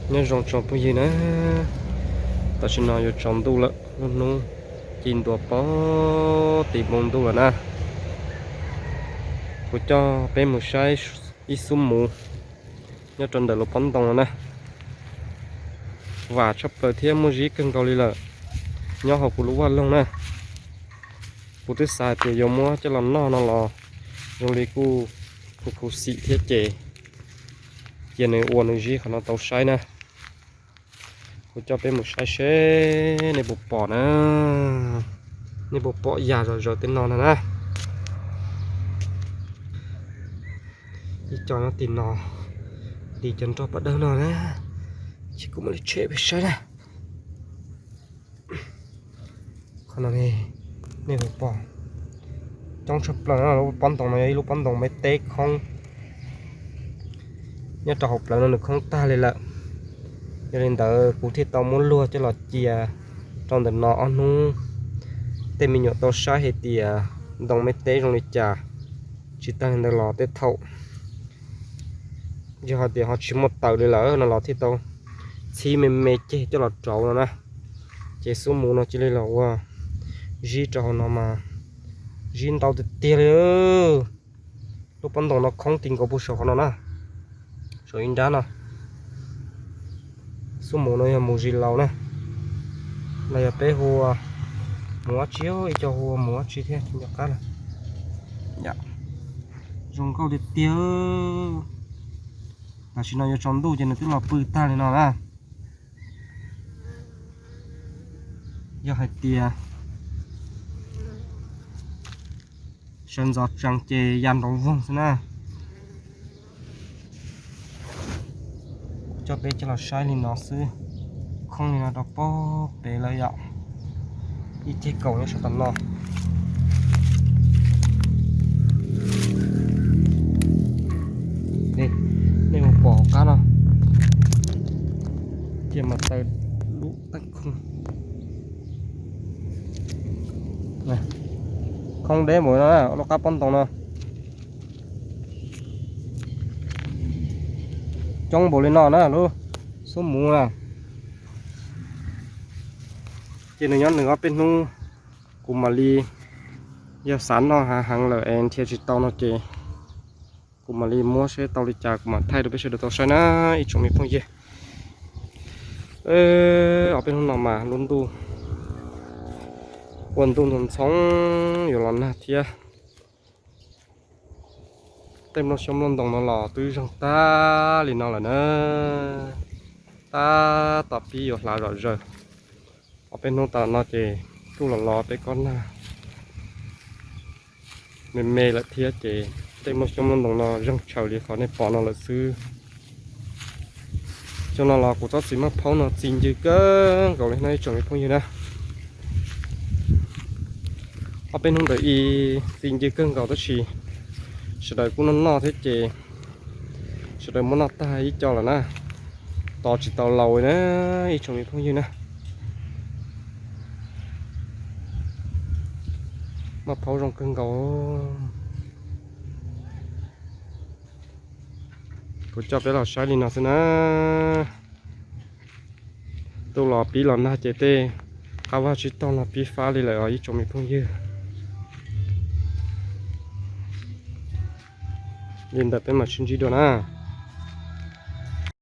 Nyob zoo tsoom phooj ywg na, tam sim no yuav tsaus ntuj lawm, lub hnub ci ntua pob tim npoo ntuj lawm na. Kuv coj peb mus saib ib xub muv nyob rau ntawm lub pob ntoo no na. Vam tshaj plaws thiab muaj zib kawg nkaus li lawm, nyob hauv kuv lub vaj loog na. Kuv twb xav hais tias yuav muab coj los noj no los zoo li kuj khuv khuv xim thiab ces cia nws ua nws zib qhov no tau saib na. Kuv coj peb mus saib seb nej puas pom na, nej puas pom yam zom zaws tej no no na. Ib co nyob tim no, li cov nroj pas dawb no na, ces kuv mam li tshem peb saib na. Qhov no ne, nej puas pom, coob tshaj plaws no, lub pob ntoo no yog ib lub pob ntoo me teb khoob. Nyob rau hauv plawv no nws khoob tag li lawm, yog li ntawd kuv thiaj tau muab luag coj los cia rau ntawm no ob hnub. Tej me nyuam tau saib hais tias ntoo me teb zoo li cas, tsis tag li ntawd los tej thaum yog hais tias ho tsis muaj taws li lawm no los thiaj tau txhib me me ceg coj los rauv no na. Ces xub muv no cia li los ua zib rau hauv no mas zib ntau tiag tiag li. Lub pob ntoo no khoob ti nkaus puag saum qhov no na, saum ib nrab no. Xub muv no yog muv zis laus na, los yog peb hu ua muv dab tsi, ib co hu ua muv dab tsi thiab tsis nco qab lawm. Zoo nkauj tiag tiag. Tam sim no yuav tsaus ntuj ces nws twb los pw tag li no na. Yog hais tias sawv ntxov tsees ces ya nrov voog xwb na. Coj peb coj los saib li no xwb, khoob li no rau pob pem lawm yom. Ib ceg kaum nyob sab tom no. Nej mus pom hauv qab no, cia mas taw lub teeb khoob. Khoob deb npaum no, lub qab pob ntoo no coob npaum li no na, lub xub muv na. Ces nws nyob nws ob peb hnub, kuv mam li, yog xav noj hav heev lawm es nrhiav tsis tau no ces kuv mam li muab seb tau li cas kuv mam thaij rau peb sawv daws tau saib na, ib tsoom me phooj ywg. Ob peb hnub no mas lub ntuj ua ntuj ntxhoo ntxhoo yuav los nag thiab. Tej nplooj xyoob nplooj ntoo no los twb zeeg tag li no lawm na, tab tom pib yuav hlav zom zaws. Ob peb hnub tas no ces kuj los los peb kob nag me me lawm thiab ces tej nplooj xyoob nplooj ntoo no zeeg tshaws li qhov nej pom no lawm xwb. Xyoo no los kuv txob txiv maj phaub no txi ncw kawg nkaus li no ib tsoom me phooj ywg na. Ob peb hnub ntawd ib txi ncw kawg nkaus tab sis sawv daws kuj noj noj thiab ces sawv daws muab noj tag ib co lawm na, tos tsis tau laus na ib tsoom me phooj ywg na. Maj phaub zoo kawg nkaus. Kuv coj peb los saib li no xwb na. Ntuj los pib los nag ces tej qab vaj tsib taug no pib fab li lawm os ib tsoom me phooj ywg. Li ntawd peb mam sib ntsib dua na.